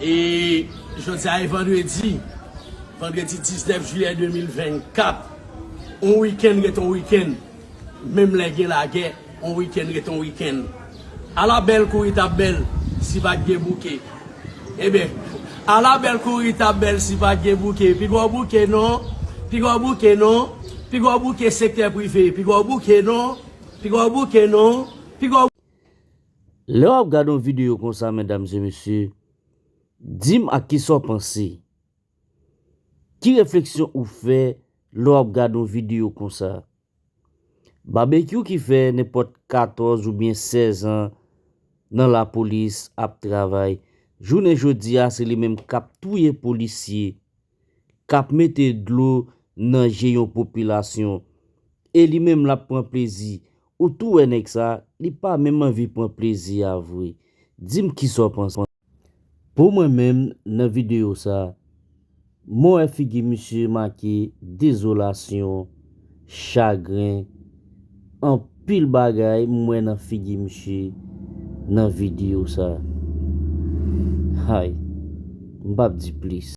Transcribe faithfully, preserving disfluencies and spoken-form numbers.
E jodi a e vandredi, vandredi diznèf jiyè de mil vennkat. On wikenn ret on wikenn. Menm lè gen lagè, on wikenn ret on wikenn. Ala bèl kouri t ap bèl si pa t gen bouke. Ebyen, ala bèl kouri t ap bèl si pa t gen bouke. Piga w bouke non, piga w bouke non, piga w bouke sektè prive, piga w bouke non, piga w bouke non, piga w Lè w ap gade yon videyo konsa, medam e mesye, di m ak kisa w panse. Ki refleksyon ou fè lè w ap gade yon videyo konsa? Babekyou ki fè nenpòt katòz oubyen sèz an nan lapolis ap travay. Jounen jodi a, se li menm k ap touye polisye, k ap mete dlo nan je yon popilasyon. E li menm l ap pran plezi. Ou tou wè nèg sa, li pa menm anvi pran plezi a vre. Di m kisa w panse. Pou mwen menm, nan videyo sa, mwen wè figi misye make dezolasyon, chagren, anpil bagay m wè nan figi misye nan videyo sa. Hay, m p ap di plis.